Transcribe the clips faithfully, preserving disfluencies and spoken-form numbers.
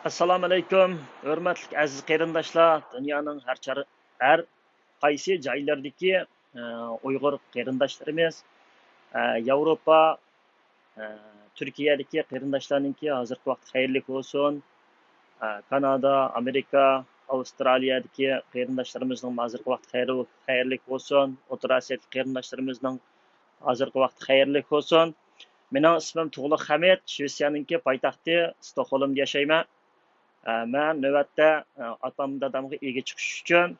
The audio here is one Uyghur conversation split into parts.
ئەسسالامۇئەلەيكۇم، ھۆرمەتلىك ئەزىز قېرىنداشلار، دۇنيانىڭ ھەر چار-، ھەر قايسى جايلىرىدىكى، ئە، ئۇيغۇر قېرىنداشلىرىمىز، ئە، ياۋروپا، ئە، تۈركىيەدىكى قېرىنداشلارنىڭكى ھازىرقى ۋاقتى خەيرلىك بولسۇن. ئە، كانادا، ئامېرىكا، ئاۋسترالىيەدىكى قېرىنداشلىرىمىزنىڭ ھازىرقى ۋاقتى خەير-، خەيرلىك بولسۇن. ئوتتۇرا ئاسىيادىكى قېرىنداشلىرىمىزنىڭ ھازىرقى ۋاقتى خەيرلىك بولسۇن. مېنىڭ ئىسمىم تۇغلۇق خەمىت، شىۋېتسىيەنىڭكى پايتەختى ستوكھولمدا ياشايمەن. ئە، مەن نۆۋەتتە، ئە، ئاتام دادامغا ئىگە چىقىش ئۈچۈن،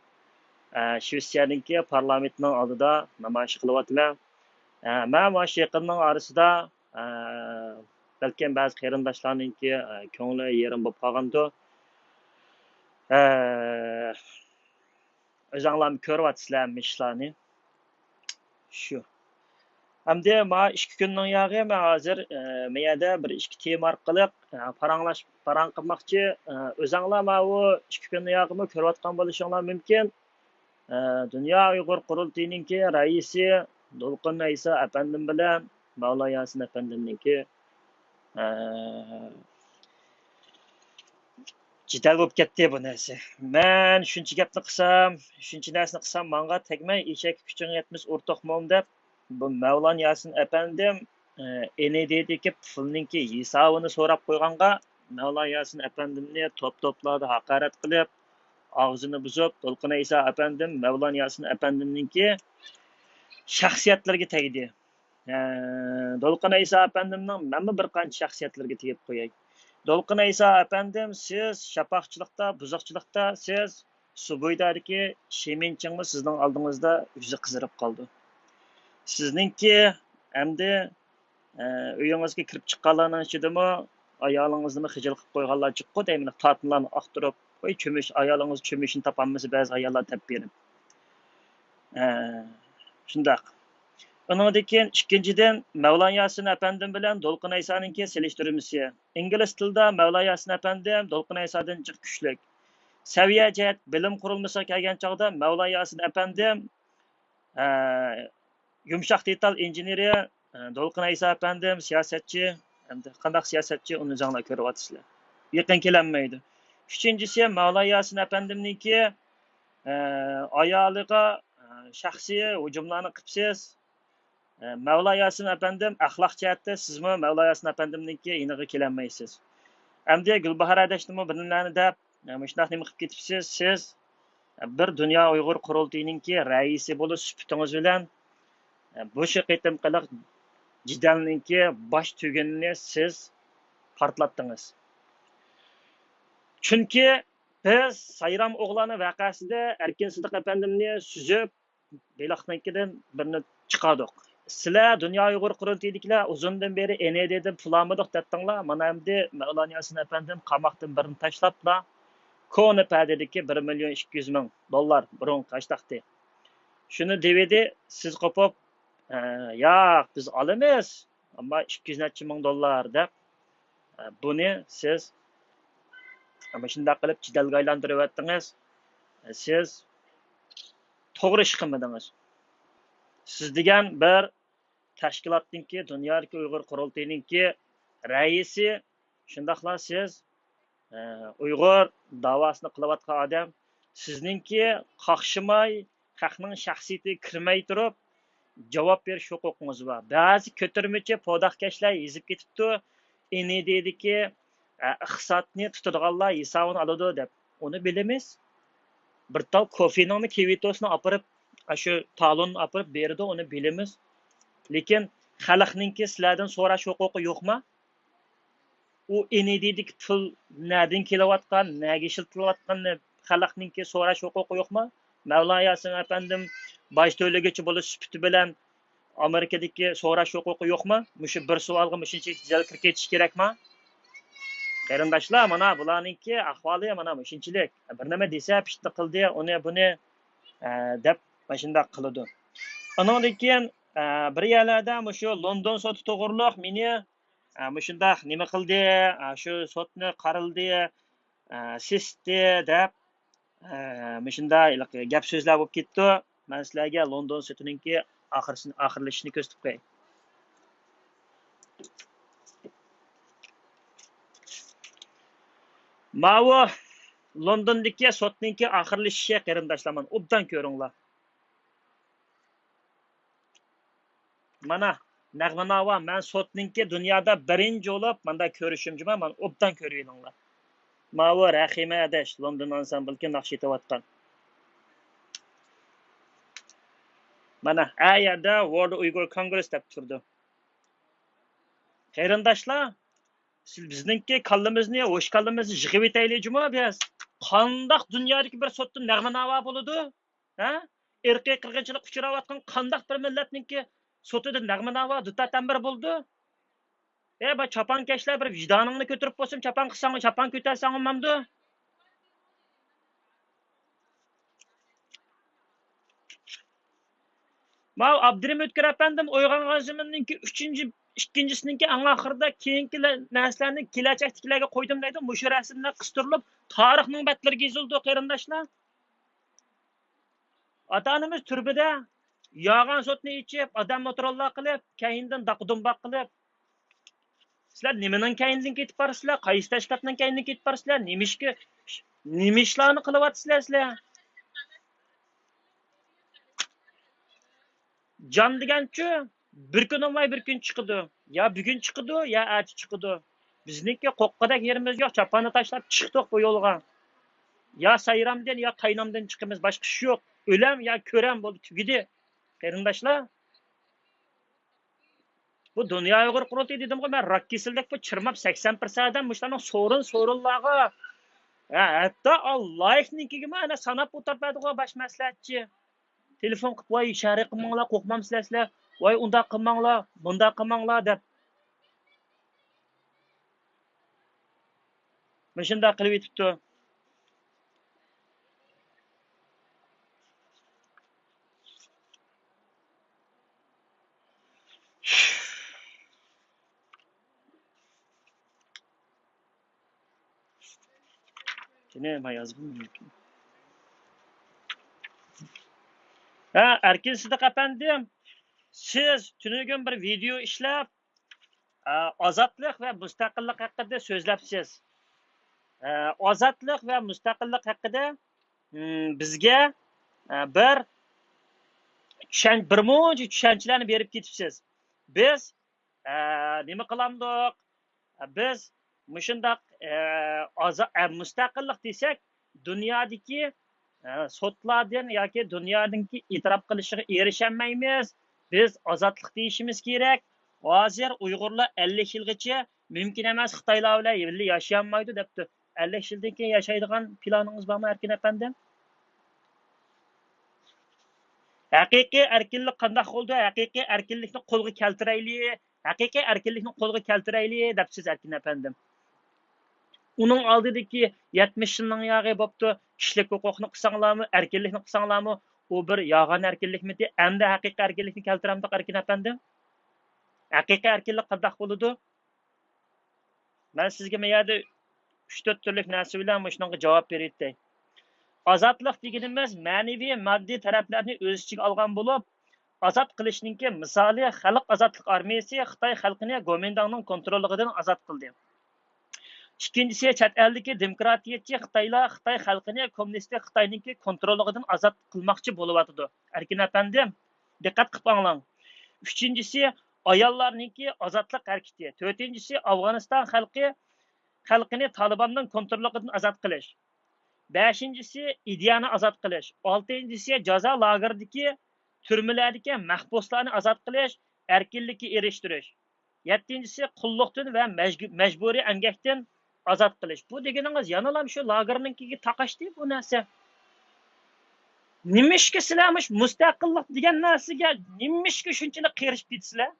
ئە، شىۋېتسىيەنىڭكى پارلامېنتىنىڭ ئالدىدا نامايىش قىلىۋاتىمەن. ئە، مەن مانا شۇ يېقىننىڭ ئارىسىدا، ئە، بەلكىم بەزى قېرىنداشلارنىڭكى، ئە، كۆڭلى يېرىم بولۇپ قالغاندۇ. ئە، ئۆزەڭلارمۇ كۆرۈۋاتىسىلەر مۇشۇلارنى. شۇ. ئەمدى ما ئىككى كۈننىڭ ياغى مەن ھازىر، ئە، ما يەردە بىر ئىككى تېما ئارقىلىق، ئە، پاراڭلاش-، پاراڭ قىلماقچى. ئە، ئۆزەڭلار ماۋۇ ئىككى كۈننىڭ ياغىمۇ كۆرۈۋاتقان بولۇشۇڭلار مۇمكىن. ئە، دۇنيا ئۇيغۇر قۇرۇلتىيىنىڭكى رەئىسى دولقۇن ئەيسا ئەپەندىم بىلەن مەۋلا ياسىن ئەپەندىمنىڭكى، ئە، جېدەل بولۇپ كەتتى بۇ نەرسە. مەن شۇنچە گەپنى قىلسام، شۇنچە نەرسىنى قىلسام، ماڭا تەگمەي، ئېشەككە كۈچۈڭ يەتمىسە ئۇرتۇقمۇم دەپ، بۇ مەۋلان ياسىن ئەپەندىم، ئى، ئېنىدىدىكى پۇلنىڭكى ھېسابىنى سوراپ قويغانغا، مەۋلان ياسىن ئەپەندىمنى توپ-توپلاردا ھاقارەت قىلىپ، ئاغزىنى بۇزۇپ، دولقۇن ئەيسا ئەپەندىم، مەۋلان ياسىن ئەپەندىمنىڭكى شەخسىيەتلىرىگە تەگدى. ھە، دولقۇن ئەيسا ئەپەندىمنىڭ مەنمۇ بىر قانچە شەخسىيەتلىرىگە تېگىپ قوياي. دولقۇن ئەيسا ئەپەندىم، سىز شاپاقچىلىقتا، بۇزۇقچىلىقتا سىز سۇبۇيدادىكى شىمىنچىڭمۇ سىزنىڭ ئالدىڭىزدا يۈزى قىزىرىپ قالىدۇ. سىزنىڭكى ئەمدى، ئە، ئۆيىڭىزگە كىرىپ چىققانلارنىڭ ئىچىدىمۇ ئايالىڭىزنىمۇ خىجىل قىلىپ قويغانلار جىققۇ دەيمەن، تاتىنلارنى ئاختۇرۇپ، ۋاي چۆمۈچ، ئايالىڭىز چۆمۈچنى تاپالمىسا بەزى ئاياللار تەپ بېرىپ. ئە، شۇنداق. ئۇنىڭدىن كېيىن ئىككىنچىدىن، مەۋلا ياسىن ئەپەندىم بىلەن دولقۇن ئەيسانىڭكى سېلىشتۇرمىسى. ئىنگلىز تىلىدا مەۋلا ياسىن ئەپەندىم دولقۇن ئەيسادىن جىق كۈچلۈك. سەۋىيە جەھەت بىلىم قۇرۇلمىسىغا كەلگەن چاغدا مەۋلا ياسىن ئەپەندىم، ئە، يۇمشاق دېتال ئىنژېنېرى، ئە، دولقۇن ئەيسا ئەپەندىم سىياسەتچى. ئەمدى قانداق سىياسەتچى، ئۇنى ئۆزۈڭلار كۆرۈۋاتىسىلەر. يېقىن كېلەلمەيدۇ. ئۈچىنچىسى، مەۋلا ياسىن ئەپەندىمنىڭكى، ئە، ئايالىغا، ئە، شەخسىي ھۇجۇملارنى قىپسىز. ئە، مەۋلا ياسىن ئەپەندىم، ئەخلاق جەھەتتە سىزمۇ مەۋلا ياسىن ئەپەندىمنىڭكى يېنىغا كېلەلمەيسىز. ئەمدى گۈلباھار ئاداشنىمۇ بىر نېمىلەرنى دەپ، ئە، مۇشۇنداق نېمە قىلىپ كېتىپسىز. سىز، ئە، بىر دۇنيا ئۇيغۇر قۇرۇلتىيىنىڭكى رەئىسى بولۇش سۈپىتىڭىز بىلەن، ئە، بۇ شۇ قېتىمقىلىق جېدەلنىڭكى باش تۈگۈنىنى سىز پارتلاتتىڭىز. چۈنكى بىز سايرام ئوغلانى ۋەقەسىدە ئەركىن سىدىق ئەپەندىمنى سۈزۈپ، بېلىقنىڭكىدىن بىرنى چىقاردۇق. سىلەر دۇنيا ئۇيغۇر قۇرۇلتىيىدىكىلەر ئۇزۇندىن بېرى ئېنىدىدىن پۇل ئالمىدۇق دەتتىڭلار. مانا ئەمدى مەۋلان ياسىن ئەپەندىم قاماقتىن بىرنى تاشلاپلا، كونا پەدىدىكى بىر مىليون ئىككى يۈز مىڭ دوللار بۇرۇنقى قاشتاقتى. شۇنى دېۋىدى، سىز قوپۇپ، «ئە، ياق، بىز ئالىمىز، ئەمما ئىككى يۈز نەچچە مىڭ دوللار» دەپ، ئە، بۇنى سىز مۇشۇنداق قىلىپ جېدەلگە ئايلاندۇرۇۋەتتىڭىز. سىز توغرا ئىش قىلمىدىڭىز. سىز دېگەن بىر تەشكىلاتنىڭكى، دۇنيادىكى ئۇيغۇر قۇرۇلتىيىنىڭكى رەئىسى، شۇنداقلا سىز، ئە، ئۇيغۇر داۋاسىنى قىلىۋاتقان ئادەم. سىزنىڭكى قاقشىماي، خەقنىڭ شەخسىيىتىگە كىرمەي تۇرۇپ جاۋاب بېرىش ھوقۇقىڭىز بار. بەزى كۆتۈرمىچى پوداھكەشلەر يېزىپ كېتىپتۇ، ئېنىدىدىكى، ئە، ئىقتىسادنى تۇتىدىغانلار ھېسابىنى ئالىدۇ دەپ. ئۇنى بىلىمىز. بىر تال كوفېنىڭمۇ، كىۋىتوسنى ئاپىرىپ، ئاشۇ تالوننى ئاپىرىپ بېرىدۇ، ئۇنى بىلىمىز. لېكىن خەلقنىڭكى سىلەردىن سوراش ھوقۇقى يوقما؟ ئۇ ئېنىدىدىكى پۇل نەدىن كېلىۋاتقان، نەگە ئىشلىتىلىۋاتقاننى خەلقنىڭكى سوراش ھوقۇقى يوقما؟ مەۋلا ياسىن ئەپەندىم باج تۆلىگۈچى بولۇش سۈپىتى بىلەن ئامېرىكىدىكى سوراش ھوقۇقى يوقما؟ مۇشۇ بىر سوئالغا مۇشۇنچىلىك جېدەل كىرىپ كېتىش كېرەكما؟ قېرىنداشلار، مانا بۇلارنىڭكى ئەھۋالى مانا مۇشۇنچىلىك. بىر نېمە دېسە، پىتنە قىلدى، ئۇنى، بۇنى، ئە، دەپ مۇشۇنداق قىلىدۇ. ئۇنىڭدىن كېيىن، ئە، بىر يەرلەردە مۇشۇ لوندون سوتى توغرۇلۇق مېنى، ئە، مۇشۇنداق نېمە قىلدى، ئە، شۇ سوتنى قارىلىدى، ئە، سېسىتتى دەپ، ئە، مۇشۇنداق ھېلىقى گەپ سۆزلەر بولۇپ كېتىپتۇ. مەن سىلەرگە لوندون سوتىنىڭكى ئاخىرسىنى، ئاخىرلىشىشىنى كۆرسىتىپ قوياي. ماۋۇ لوندوندىكى سوتنىڭكى ئاخىرلىشىشى، قېرىنداشلار، مانا ئوبدان كۆرۈڭلار. مانا، نەغمە ناۋا، مەن سوتنىڭكى دۇنيادا بىرىنچى بولۇپ ماندا كۆرۈشۈم جۇما، مانا ئوبدان كۆرۈۋېلىڭلار. ماۋۇ رەھىمە ئەدەش، لوندون ئانسامبلكى ناخشا ئېيتىۋاتقان. مانا، ئە يەردە World Uyghur Congress دەپ تۇرىدۇ. قېرىنداشلار، سىز بىزنىڭكى كاللىمىزنى، ھوش كاللىمىزنى يىغىۋېتەيلى جۇمۇ بىز. قانداق دۇنيادىكى بىر سوتتا نەغمە ناۋا بولىدۇ؟ ھە؟ ئىرقىي قىرغىنچىلىققا ئۇچراۋاتقان قانداق بىر مىللەتنىڭكى سوتىدا نەغمە ناۋا، دۇتار تەمبۇر بولىدۇ؟ ئەي، بۇ چاپانكەشلەر، بىر ۋىجدانىڭنى كۆتۈرۈپ بولسۇن، چاپان قىلساڭ، چاپان كۆتەرسەڭ بولمامدۇ؟ ماۋۇ ئابدۇرېھىم ئۆتكۈر ئەپەندىم ئويغانغان زېمىننىڭكى ئۈچىنچى، ئىككىنچىسىنىڭكى ئەڭ ئاخىرىدا، كېيىنكى نەرسىلەرنى كېلەچەكتىكىلەرگە قويدۇم دەيدۇ. مۇشۇ رەسىملەر قىستۇرۇلۇپ، تارىخنىڭ بەتلىرىگە يېزىلىدۇ، قېرىنداشلار. ئاتا-ئانىمىز تۈرمىدە يالغان سوتنى ئېچىپ، ئادەم ئوترۇللا قىلىپ، كەينىدىن داقا-دۇمباق قىلىپ، سىلەر نېمىنىڭ كەينىدىن كېتىپ بارىسىلەر؟ قايسى تەشكىلاتنىڭ كەينىدىن كېتىپ بارىسىلەر؟ نېمە ئىشقا، نېمە ئىشلارنى قىلىۋاتىسىلەر سىلەر؟ جان دېگەنچۇ، بىر كۈن بولماي بىر كۈن چىقىدۇ. يا بۈگۈن چىقىدۇ، يا ئەتە چىقىدۇ. بىزنىڭكى قورققۇدەك يېرىمىز يوق. چاپاننى تاشلاپ چىقتۇق بۇ يولغا. يا سايرامدىن، يا قاينامدىن چىقىمىز. باشقا ئىش يوق. ئۆلەم يا كۆرەم بولدى، تۈگىدى. قېرىنداشلار، بۇ دۇنيا ئۇيغۇر قۇرۇلتىيى دېدىمغۇ مەن، راك كېسىلىدەك بۇ چىرماپ سەكسەن پىرسەنت ئادەم مۇشۇلارنىڭ سورۇن، سورۇنلارغا، ھە، ھەتتا ئاللايېفنىڭكىگىمۇ ئەنە ساناپ ئولتۇرۇپ بەردىغۇ باش مەسلىھەتچى. تېلېفون قىلىپ، ۋاي، شەرە قىلماڭلار، قورقمامسىلەر سىلەر؟ ۋاي، ئۇنداق قىلماڭلار، مۇنداق قىلماڭلار دەپ. مۇشۇنداق قىلىۋېتىپتۇ. يەنە ما يازغىنى يوق. ھە، ئەركىن سىدىق ئەپەندىم، سىز تۈنۈگۈن بىر ۋىدېئو ئىشلەپ، ئە، ئازادلىق ۋە مۇستەقىللىق ھەققىدە سۆزلەپسىز. ئە، ئازادلىق ۋە مۇستەقىللىق ھەققىدە، م، بىزگە، ئە، بىر چۈشەن-، بىر مۇنچە چۈشەنچىلەرنى بېرىپ كېتىپسىز. بىز، ئە، نېمە قىلامدۇق؟ بىز مۇشۇنداق، ئە، ئازا-، ئە، مۇستەقىللىق دېسەك، دۇنيادىكى، ئە، سوتلاردىن ياكى دۇنيانىڭكى ئېتىراپ قىلىشىغا ئېرىشەلمەيمىز. بىز ئازادلىق دېيىشىمىز كېرەك. ھازىر ئۇيغۇرلار ئەللىك يىلغىچە مۇمكىن ئەمەس، خىتايلار بىلەن بىللە ياشىيالمايدۇ دەپتۇ. ئەللىك يىلدىن كېيىن ياشايدىغان پىلانىڭىز بارمۇ، ئەركىن ئەپەندىم؟ ھەقىقىي ئەركىنلىك قانداق بولىدۇ؟ ھەقىقىي ئەركىنلىكنى قولغا كەلتۈرەيلى. ھەقىقىي ئەركىنلىكنى قولغا كەلتۈرەيلى دەپسىز، ئەركىن ئەپەندىم. ئۇنىڭ ئالدىدىكى يەتمىش يىلنىڭ ياغى بوپتۇ، كىشىلىك ھوقۇقنى قىلساڭلارمۇ، ئەركىنلىكنى قىلساڭلارمۇ، ئۇ بىر يالغان ئەركىنلىكمىدى؟ ئەمدى ھەقىقىي ئەركىنلىكنى كەلتۈرەمدۇق، ئەركىن ئەپەندىم؟ ھەقىقىي ئەركىنلىك قانداق بولىدۇ؟ مەن سىزگە مەيەردە ئۈچ تۆت تۈرلۈك نەرسە بىلەن مۇشۇنىڭغا جاۋاب بېرىۋېتەي. ئازادلىق دېگىنىمىز مەنىۋى، ماددىي تەرەپلەرنى ئۆز ئىچىگە ئالغان بولۇپ، ئازاد قىلىشنىڭكى مىسالى خەلق ئازادلىق ئارمىيىسى خىتاي خەلقىنى گومىنداڭنىڭ كونتروللۇقىدىن ئازاد قىلدى. ئىككىنچىسى، چەت ئەلدىكى دېموكراتىيەتچى خىتايلار خىتاي خەلقىنى كوممۇنىستىك خىتاينىڭكى كونتروللۇقىدىن ئازاد قىلماقچى بولۇۋاتىدۇ. ئەركىن ئەپەندىم، دىققەت قىلىپ ئاڭلاڭ. ئۈچىنچىسى، ئاياللارنىڭكى ئازادلىق ھەرىكىتى. تۆتىنچىسى، ئافغانىستان خەلقى، خەلقىنى تالىباننىڭ كونتروللۇقىدىن ئازاد قىلىش. بەشىنچىسى، ئىدىيەنى ئازاد قىلىش. ئالتىنچىسى، جازا لاگېرىدىكى، تۈرمىلەردىكى مەھبۇسلارنى ئازاد قىلىش، ئەركىنلىككە ئېرىشتۈرۈش. يەتتىنچىسى، قۇللۇقتىن ۋە مەجبۇ-، مەجبۇرىي ئەمگەكتىن ئازاد قىلىش. بۇ دېگىنىڭىز يەنىلا شۇ لاگېرنىڭكىگە تاقاشتى بۇ نەرسە. نېمىشقا سىلەر مۇشۇ مۇستەقىللىق دېگەن نەرسىگە نېمىشقا شۇنچىلىك قېرىشىپ كېتىسىلەر؟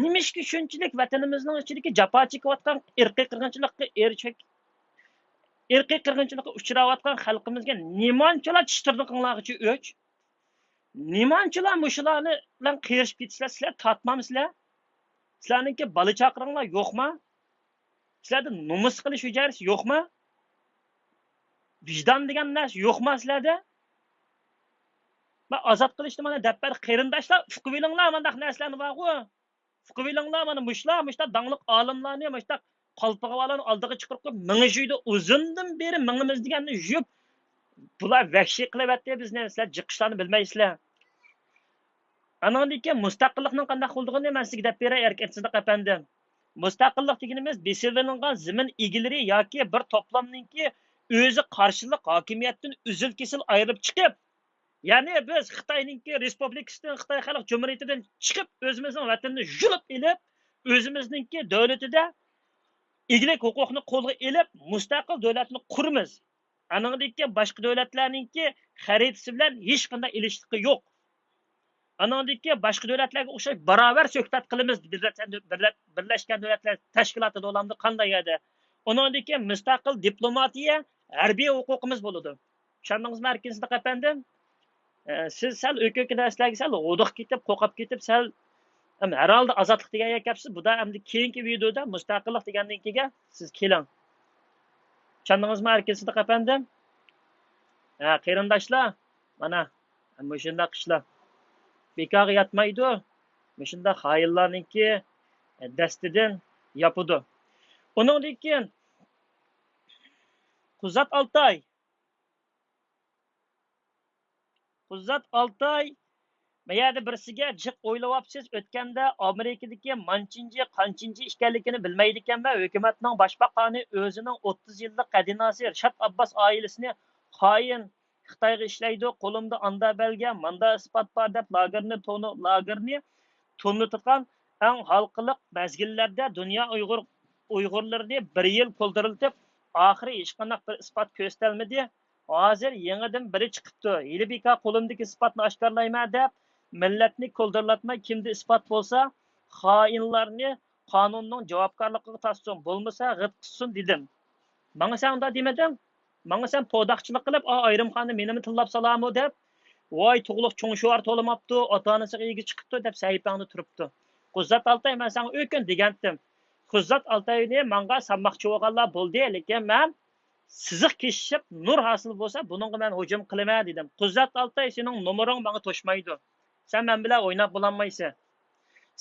نېمىشقا شۇنچىلىك ۋەتىنىمىزنىڭ ئىچىدىكى جاپا چېكىۋاتقان ئىرقىي قىرغىنچىلىققا ئېرىشىپ، ئىرقىي قىرغىنچىلىققا ئۇچراۋاتقان خەلقىمىزگە نېمانچىلا چىش تىرنىقىڭلارغىچە ئۆچ؟ نېمانچىلا مۇشۇلارنى بىلەن قېرىشىپ كېتىسىلەر؟ سىلەر تارتمامسىلەر؟ سىلەرنىڭكى بالا چاقىرىڭلار يوقما؟ سىلەردە نومۇس قىلىش ھۈجەرىسى يوقما؟ ۋىجدان دېگەن نەرسە يوقما سىلەردە؟ مەن ئازاد قىلىشنى مانا دەپ بەر، قېرىنداشلار، ئۇقۇۋېلىڭلار، مانداق نەرسىلەرنى بارغۇ. ئۇقۇۋېلىڭلار، مانا مۇشۇلار، مۇشۇنداق داڭلىق ئالىملارنى، مۇشۇنداق قالپىغا ئالىدۇ، ئالدىغا چىقىرىپ قويۇپ مېڭە جۇيىدۇ. ئۇزۇندىن بېرى مېڭىمىز دېگەننى يۇيۇپ، بۇلار ۋەھشىي قىلىۋەتتى بىزنى، سىلەر جىق ئىشلارنى بىلمەيسىلەر. ئانىڭدىن كېيىن مۇستەقىللىقنىڭ قانداق بولىدىغىنىنى مەن سىزگە دەپ بېرەي، ئەركىن سىدىق ئەپەندىم. مۇستەقىللىق دېگىنىمىز بېسىۋېلىنغان زېمىن ئىگىلىرى ياكى بىر توپلامنىڭكى ئۆزى قارشىلىق ھاكىمىيەتتىن ئۈزۈل-كېسىل ئايرىلىپ چىقىپ، يەنى بىز خىتاينىڭكى رېسپۇبلىكىسىدىن، خىتاي خەلق جۇمھۇرىيىتىدىن چىقىپ، ئۆزىمىزنىڭ ۋەتىنىنى يۇلۇپ ئېلىپ، ئۆزىمىزنىڭكى دۆلىتىدە ئىگىلىك ھوقۇقىنى قولغا ئېلىپ، مۇستەقىل دۆلەتنى قۇرىمىز. ئانىڭدىن كېيىن باشقا دۆلەتلەرنىڭكى خەرىتىسى بىلەن ھېچقانداق ئېلىشلىقى يوق. ئانىڭدىن كېيىن باشقا دۆلەتلەرگە ئوخشاش باراۋەر سۆھبەت قىلىمىز، بىرلەشكەن دۆلەتلەر تەشكىلاتىدا بولامدۇ، قانداق يەردە. ئۇنىڭدىن كېيىن مۇستەقىل دىپلوماتىيە، ھەربىي ھوقۇقىمىز بولىدۇ. چۈشەندىڭىزمۇ، ئەركىن سىدىق ئەپەندىم؟ ئە، سىز سەل ئۆكۈنكى نەرسىلەرگە سەل ھودۇق كېتىپ، قورقۇپ كېتىپ، سەل، ئەم، ھەر ھالدا ئازادلىق دېگەن يەرگە كەپسىز. بۇدا ئەمدى كېيىنكى ۋىدېودا مۇستەقىللىق دېگەندىن كېيىن سىز كېلىڭ. چۈشەندىڭىزمۇ، ئەركىن سىدىق ئەپەندىم؟ ھە، قېرىنداشلار، مانا، مۇشۇنداق ئىشلار بىكارغا ياتمايدۇ. مۇشۇنداق خائىنلارنىڭكى دەستىدىن ياپىدۇ. ئۇنىڭدىن كېيىن قۇزات ئالتاي، قۇزات ئالتاي، ما يەردە بىرسىگە جىق ئويلاۋاپسىز، ئۆتكەندە ئامېرىكىدىكى مانچىنچى، قانچىنچى ئىكەنلىكىنى بىلمەيدىكەنمەن. ھۆكۈمەتنىڭ باش باققانى ئۆزىنىڭ ئوتتۇز يىللىق خەزىنىسى رىشات ئابباس ئائىلىسىنى خائىن، خىتايغا ئىشلەيدۇ، قولۇمدا ئاندا بەلگە، ماندا ئىسپات بار دەپ لاگېرنى، تونۇ-، لاگېرنى توملىتىدىغان ئەڭ ھالقىلىق مەزگىللەردە دۇنيا ئۇيغۇر، ئۇيغۇرلىرىنى بىر يىل كولدۇرلىتىپ، ئاخىرى ھېچقانداق بىر ئىسپات كۆرسىتەلمىدى. ھازىر يېڭىدىن بىرى چىقىپتۇ. ھېلى بىكار قولۇمدىكى ئىسپاتنى ئاشكارىلايمەن دەپ، مىللەتنى كولدۇرلاتماي، كىمدە ئىسپات بولسا، خائىنلارنى قانۇننىڭ جاۋابكارلىقىغا تارتسۇن، بولمىسا غىت قىسسۇن دېدىم. ماڭا سەن ئۇنداق دېمىدىڭ. ماڭا سەن پوداقچىلىق قىلىپ، ئا، ئايرىم خانىم مېنىمۇ تىللاپ سالامۇ دەپ، ۋاي، تۇغلۇق چوڭ شوئار تولىماپتۇ، ئاتا-ئانىسىغا ئىگە چىقىپتۇ دەپ سەھىپەڭدە تۇرۇپتۇ. قۇزات ئالتاي، مەن ساڭا ئۆكۈن دېگەنتىم. قۇزات ئالتاينى ماڭا سالماقچى بولغانلار بولدى، لېكىن مەن سىزىق كېسىشىپ نۇر ھاسىل بولسا، بۇنىڭغا مەن ھۇجۇم قىلىمەن دېدىم. قۇزات ئالتاي، سېنىڭ نومۇرۇڭ ماڭا توشمايدۇ. سەن مەن بىلەن ئويناپ بولالمايسەن.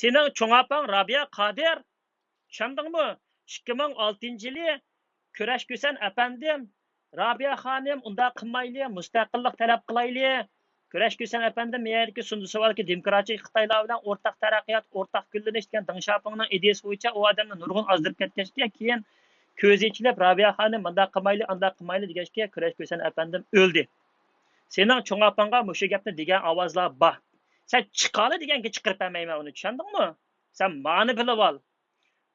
سېنىڭ چوڭ ئاپاڭ رابىيە قادىر، چۈشەندىڭمۇ؟ ئىككى مىڭ ئالتىنچى يىلى كۈرەش كۈسەن ئەپەندىم، رابىيە خانىم، ئۇنداق قىلمايلى، مۇستەقىللىق تەلەپ قىلايلى. كۈرەش كۈسەن ئەپەندىم، مەيەردىكى سۇندۇسىۋالكى دېموكراتىك خىتايلار بىلەن ئورتاق تەرەققىيات، ئورتاق گۈللىنىش دېگەن دېڭ شياۋپىڭنىڭ ئىدىيىسى بويىچە ئۇ ئادەمنى نۇرغۇن ئازدۇرۇپ كەتكەچكە، كېيىن كۆزى ئېچىلىپ، رابىيە خانىم، مۇنداق قىلمايلى، ئانداق قىلمايلى دېگەچكە، كۈرەش كۈسەن ئەپەندىم ئۆلدى. سېنىڭ چوڭ ئاپاڭغا مۇشۇ گەپنى دېگەن ئاۋازلار بار. سەن چىقالى دېگەنگە چىقىرىپ بەرمەيمەن ئۇنى، چۈشەندىڭمۇ؟ سەن مانى بىلىۋال.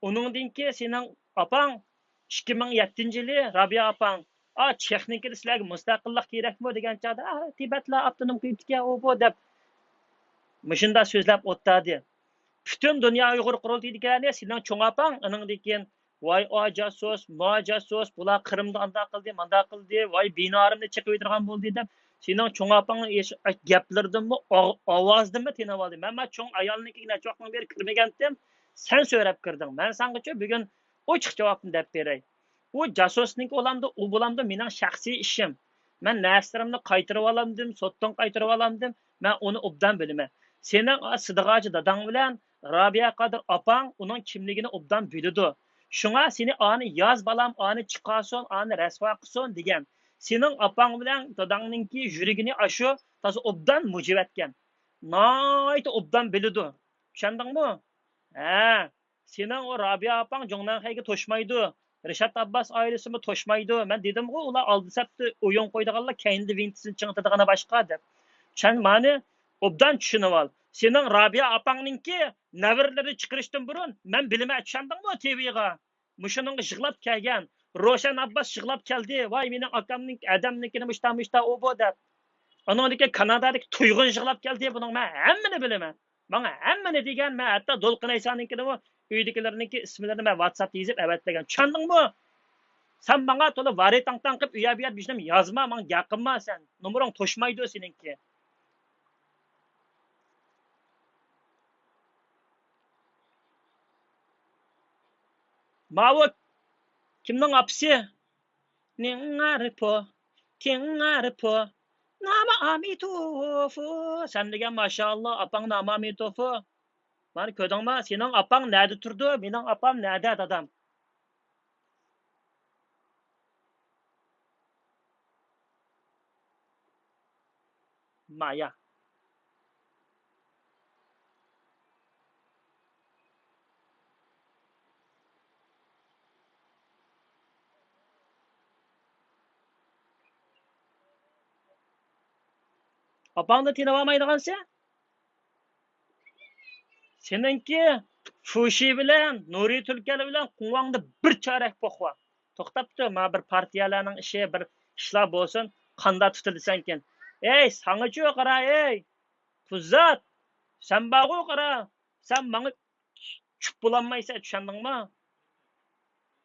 ئۇنىڭدىن كېيىن سېنىڭ ئاپاڭ ئىككى مىڭ يەتتىنچى يىلى رابىيە ئاپاڭ، «ئا، تېخنىكىدا سىلەرگە مۇستەقىللىق كېرەكمۇ؟» دېگەن چاغدا، «ئا، تىبەتلەر ئاپتونوم قىلىپتىكەن ئۇ بۇ» دەپ مۇشۇنداق سۆزلەپ ئولتۇردى. پۈتۈن دۇنيا ئۇيغۇر قۇرۇلتىيىدىكىلەرنى سېنىڭ چوڭ ئاپاڭ ئانىڭدىن كېيىن، «ۋاي، ئا جاسۇس، ما جاسۇس، بۇلار قىرىمدا ئانداق قىلدى، مانداق قىلدى، ۋاي، بىنارىمنى چېقىۋېتىدىغان بولدى» دەپ سېنىڭ چوڭ ئاپاڭنىڭ ئېش-، گەپلىرىدىنمۇ، ئاغ-، ئاۋازىدىنمۇ تېنىۋالدى. مەن ما چوڭ ئايالنىڭكىگە نەچچە ۋاقىتتىن بېرى كىرمىگەنتىم. سەن سۆرەپ كىردىڭ. مەن ساڭىچۇ بۈگۈن ئوچۇق جاۋابنى دەپ بېرەي. ئۇ جاسۇسنىڭكى بولامدۇ، ئۇ بولامدۇ، مېنىڭ شەخسىي ئىشىم. مەن نەرسىلىرىمنى قايتۇرۇۋالامدىم، سوتتىن قايتۇرۇۋالامدىم، مەن ئۇنى ئوبدان بىلىمەن. سېنىڭ سىدىغاچى داداڭ بىلەن رابىيە قادىر ئاپاڭ ئۇنىڭ كىملىكىنى ئوبدان بىلىدۇ. شۇڭا سېنى ئانى ياز بالام، ئانى چىقارسۇن، ئانى رەسۋا قىلسۇن دېگەن. سېنىڭ ئاپاڭ بىلەن داداڭنىڭكى يۈرىكىنى ئاشۇ تازا ئوبدان مۇجۇۋەتكەن. ناھايىتى ئوبدان بىلىدۇ. چۈشەندىڭمۇ؟ ھە، سېنىڭ ئۇ رابىيە ئاپاڭ جۇڭنەنخەيگە توشمايدۇ. رىشات ئابباس ئائىلىسىمۇ توشمايدۇ. مەن دېدىمغۇ، ئۇلار ئالدى سەپتە ئويۇن قويىدىغانلار، كەينىدە ۋىنتىسىنى چىڭىتىدىغىنى باشقا دەپ. سەن مانى ئوبدان چۈشىنىۋال. سېنىڭ رابىيە ئاپاڭنىڭكى نەۋرىلىرىنى چىقىرىشتىن بۇرۇن مەن بىلىمەن، چۈشەندىڭمۇ، تىۋىغا؟ مۇشۇنىڭغا يىغلاپ كەلگەن. روشەن ئابباس يىغلاپ كەلدى. ۋاي، مېنىڭ ئاكامنىڭ، ئادەمنىڭكىنى مۇشتا، مۇشتا، ئۇ بۇ دەپ. ئانىڭدىكى كانادادىكى تۇيغۇن يىغلاپ كەلدى. بۇنىڭ مەن ھەممىنى بىلىمەن. ماڭا ھەممىنى دېگەن، مەن ھەتتا دولقۇن ئەيسانىڭكىنىمۇ، ئۆيدىكىلىرىنىڭكى ئىسىملىرىنى مەن ۋاتساپتا يېزىپ ئەۋەتىپ بەرگەن. چۈشەندىڭمۇ؟ سەن ماڭا تولا ۋارى تاڭ تاڭ قىلىپ ئۇيا بۇيا دېگەن يازما، ماڭا گەپ قىلما سەن. نومۇرۇڭ توشمايدۇ سېنىڭكى. ماۋۇ كىمنىڭ ئاپىسى؟ نىڭئارپو، تىڭئارپو، نامى ئامىتوفو. سەن دېگەن ماشائاللا، ئاپاڭ نامى ئامىتوفو. مانا كۆردۈڭما، سېنىڭ ئاپاڭ نەدە تۇرىدۇ، مېنىڭ ئاپام نەدە، دادام. مايا. ئاپاڭنى تىنىۋالمايدىغانسەن؟ سېنىڭكى فۇشى بىلەن نۇرى تۈركەل بىلەن قۇڭۋاڭدا بىر چارەك پوخ بار. توختاپتۇ، ما بىر پارتىيەلەرنىڭ ئىشى، بىر ئىشلار بولسۇن، قاندا تۇتۇلىسەنكىن. ئەي، ساڭىچۇ قارا، ئەي، قۇزات، سەن بارغۇ قارا، سەن ماڭا چۈپ بولالمايسەن، چۈشەندىڭمۇ؟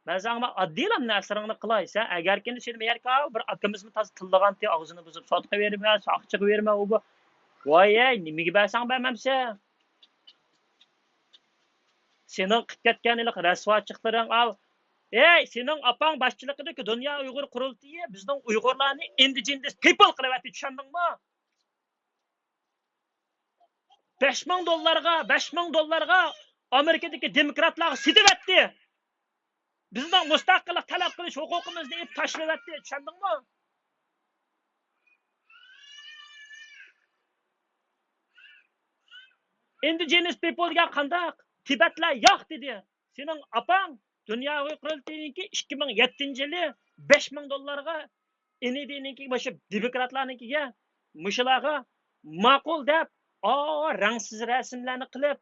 مەن ساڭا ئاددىيلا نەرسىلىرىڭنى قىلاي. سەن ئەگەركىندە سېنى يەرگە بىر ئاكىمىزمۇ تازا تىللىغانتى، ئاغزىنى بۇزۇپ، سوتقا بېرىمەن، ساقچىغا بېرىمەن، ئۇ بۇ. ۋاي، ھەي، نېمىگە بەرسەڭ بەرمەمسەن؟ سېنىڭ قىلىپ كەتكەن ھېلىقى رەسۋاچىلىقلىرىڭ، ئاۋ. ھەي، سېنىڭ ئاپاڭ باشچىلىقىدىكى دۇنيا ئۇيغۇر قۇرۇلتىيى بىزنىڭ ئۇيغۇرلارنى ئىندىجېنەس پىپل قىلىۋەتتى، چۈشەندىڭمۇ؟ بەش مىڭ دوللارغا، بەش مىڭ دوللارغا ئامېرىكىدىكى دېموكراتلارغا سېتىۋەتتى. بىزنىڭ مۇستەقىللىق تەلەپ قىلىش ھوقۇقىمىزنى ئېلىپ تاشلىۋەتتى، چۈشەندىڭمۇ؟ ئىندىجېنەس پىپل دېگەن قانداق؟ تىبەتلەر ياق دېدى. سېنىڭ ئاپاڭ دۇنيا ئۇيغۇر قۇرۇلتىيىنىڭكى ئىككى مىڭ يەتتىنچى يىلى بەش مىڭ دوللارغا، ئېنىدىنىڭكى، مۇشۇ دېموكراتلارنىڭكىگە، مۇشۇلارغا ماقۇل دەپ، ئا، رەڭسىز رەسىملەرنى قىلىپ،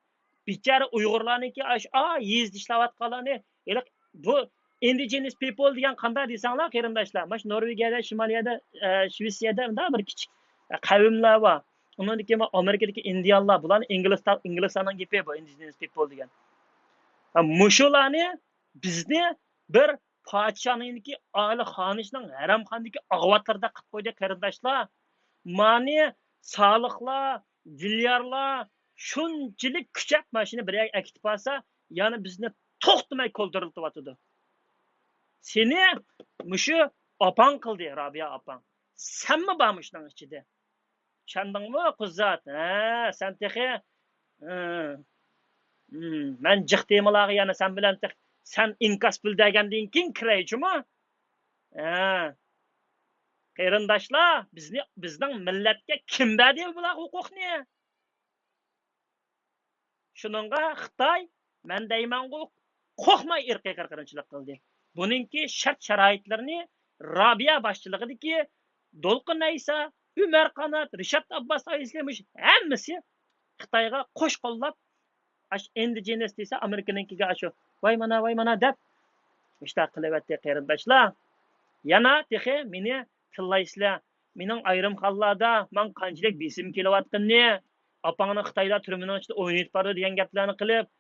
بىچارە ئۇيغۇرلارنىڭكى ئاش-، ئا، يېزىدا ئىشلەۋاتقانلارنى، ھېلىقى بۇ ئىندىجېنەس پىپل دېگەن قانداق دېسەڭلار، قېرىنداشلار، مانا شۇ نورۋېگىيەدە، شىمالىيەدە، ئە، شىۋېتسىيەدە مۇنداق بىر كىچىك، ئە، قەۋملەر بار. ئۇنىڭدىن كېيىن ئامېرىكىدىكى ئىندىيانلار، بۇلارنى ئىنگلىستان، ئىنگلىستاننىڭ گېپى بۇ، ئىندىجېنەس پىپل دېگەن. ھە، مۇشۇلارنى، بىزنى بىر پادىشاھنىڭكى ئالىي خانىشنىڭ ھەرەمخانىدىكى ئاغۋاتلىرىدەك قىلىپ قويدى، قېرىنداشلار. مانى سالىقلار، جىليارلار شۇنچىلىك كۈچەپ ماشىنا بىر يەرگە ئەكېتىپ بارسا، يەنە بىزنى توختىماي كولدۇرلىتىۋاتىدۇ. سېنى مۇشۇ ئاپاڭ قىلدى، رابىيە ئاپاڭ. سەنمۇ بارمۇ شۇنىڭ ئىچىدە؟ چۈشەندىڭمۇ، قۇزات؟ ھە، سەن تېخى، ھە، ھىم، مەن جىق تېمىلارغا يەنە سەن بىلەن تېخى، سەن ئىنكاس بىلدۈرگەندىن كېيىن كىرەيچۇمۇ؟ ھە. قېرىنداشلار، بىزنى، بىزنىڭ مىللەتكە كىم بەردى بۇلار ھوقۇقنى؟ شۇنىڭغا خىتاي، مەن دەيمەنغۇ، قورقماي ئىرقىي قىرغىنچىلىق قىلدى. بۇنىڭكى شەرت-شارائىتلىرىنى رابىيە باشچىلىقىدىكى دولقۇن ئەيسا، ئۆمەر قانات، رىشات ئابباس ئائىلىسى، مۇشۇ ھەممىسى خىتايغا قوش قوللاپ، ئاشۇ ئىندىجېنەس دېسە، ئامېرىكىنىڭكىگە ئاشۇ، ۋاي مانا، ۋاي مانا دەپ، مۇشۇنداق قىلىۋەتتى، قېرىنداشلار. يەنە تېخى مېنى تىللايسىلەر. مېنىڭ ئايرىم ھاللاردا ماڭا قانچىلىك بېسىم كېلىۋاتقىنىنى، ئاپاڭنى خىتايلار تۈرمىنىڭ ئىچىدە ئوينىتىپ بارىدۇ دېگەن گەپلەرنى قىلىپ،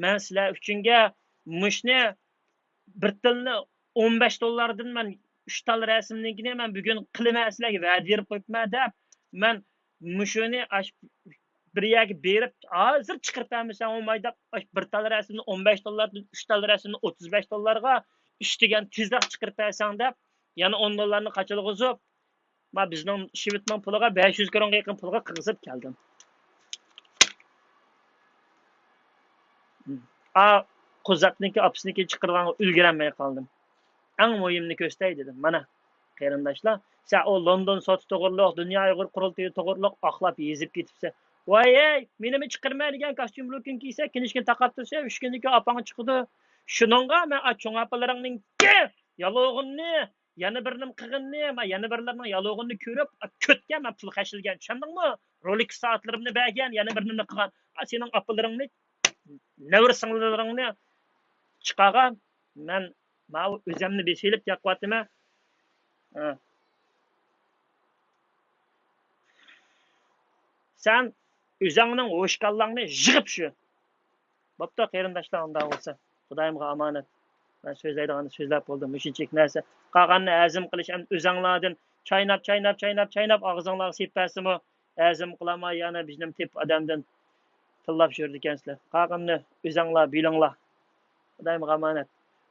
مەن سىلەر ئۈچۈنگە مۇشۇنى بىر تىلنى ئون بەش دوللاردىن مەن ئۈچ تال رەسىمنىڭكىنى مەن بۈگۈن قىلىمەن، سىلەرگە ۋەدە بېرىپ قويۇپمەن دەپ، مەن مۇشۇنى ئاش-، بىر يەرگە بېرىپ، ھازىر چىقىرىپ بەرمىسەم بولماي دەپ، ئاش-، بىر تال رەسىمنى ئون بەش دوللاردىن ئۈچ تال رەسىمنى ئوتتۇز بەش دوللارغا، ئۈستىگەن تېزرەك چىقىرىپ بەرسەڭ دەپ، يەنە ئون دوللارنى قاچىلىغۇزۇپ، ما بىزنىڭ شىۋېتنىڭ پۇلىغا بەش يۈز كرونغا يېقىن پۇلغا قىرغىزىپ كەلدىم. ئا، قۇزاتنىڭكى ئاپىسىنىڭكى چىقىرغانغا ئۈلگۈرەلمەي قالدىم. ئەڭ مۇھىمىنى كۆرسىتەي دېدىم. مانا، قېرىنداشلار، سەن ئۇ لوندون سوتى توغرۇلۇق، دۇنيا ئۇيغۇر قۇرۇلتىيى توغرۇلۇق ئاقلاپ يېزىپ كېتىپسەن. ۋاي، ھەي، مېنىمۇ چىقىرىمەن دېگەن كاستيۇم بىلوكىنى كىيسە، كىنىشكىنى تاقاپ تۇرسا، ئۈچ كۈندىن كېيىن ئاپاڭ چىقىدۇ. شۇنىڭغا مەن ئا چوڭ ئاپىلىرىڭنىڭكى ياللۇغىنىنى، يەنە بىرىنىڭ قىغىنىنى، مەن يەنە بىرلىرىنىڭ ياللۇغىنىنى كۆرۈپ، كۆتكە مەن پۇل خەجلىگەن، چۈشەندىڭمۇ؟ رولېكس سائەتلىرىمنى بەرگەن، يەنە بىرنېمىنى قىلغان. ئا، سېنىڭ ئاپىلىرىڭنى، نەۋرە سىڭلىلىرىڭنى چىقارغان، مەن ماۋۇ ئۆزەمنى بېسىۋېلىپ ياقىۋاتىمەن. ھە. سەن ئۆزەڭنىڭ ھوشكاللاڭنى يىغىپ شۇ. بوپتۇ، قېرىنداشلار، ئۇنداق بولسا. خۇدايىمغا ئامانەت. مەن سۆزلەيدىغاننى سۆزلەپ بولدۇم. مۇشۇنچىلىك نەرسە. قالغاننى ھەزىم قىلىش، ئەمدى ئۆزەڭلاردىن چايناپ، چايناپ، چايناپ، چايناپ، ئاغزىڭلارغا سېلىپ بەرسىمۇ، ھەزىم قىلالماي، يەنە بىزنىڭ تېپ ئادەمدىن تىللاپ يۈرىدىكەنسىلەر. قالغىنىنى ئۆزەڭلار بىلىڭلار. خۇدايىمغا ئامانەت.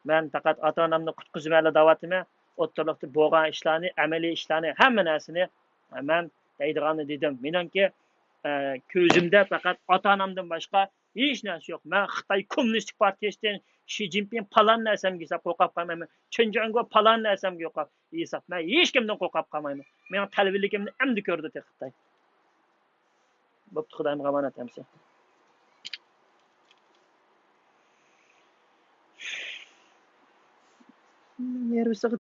مەن پەقەت ئاتا-ئانامنى قۇتقۇزىمەنلا دەۋاتىمەن. ئوتتۇرىلىقتا بولغان ئىشلارنى، ئەمەلىي ئىشلارنى، ھەممە نەرسىنى مەن دەيدىغاننى دېدىم. مېنىڭكى، ئە، كۆزۈمدە پەقەت ئاتا-ئانامدىن باشقا ھېچ نەرسە يوق. مەن خىتاي كوممۇنىستىك پارتىيىسىدىن، شى جىنپىڭ پالان نەرسەمگە ھېساب قورقۇپ قالمايمەن. چېن جۇڭگو پالان نەرسەمگە يوقاپ ھېساب. مەن ھېچكىمدىن قورقۇپ قالمايمەن. مېنىڭ تەلۋىلىكىمنى ئەمدى كۆردى تېخى خىتاي. بوپتۇ، خۇدايىمغا ئامانەت ئەمىسە. يەر بېسىقى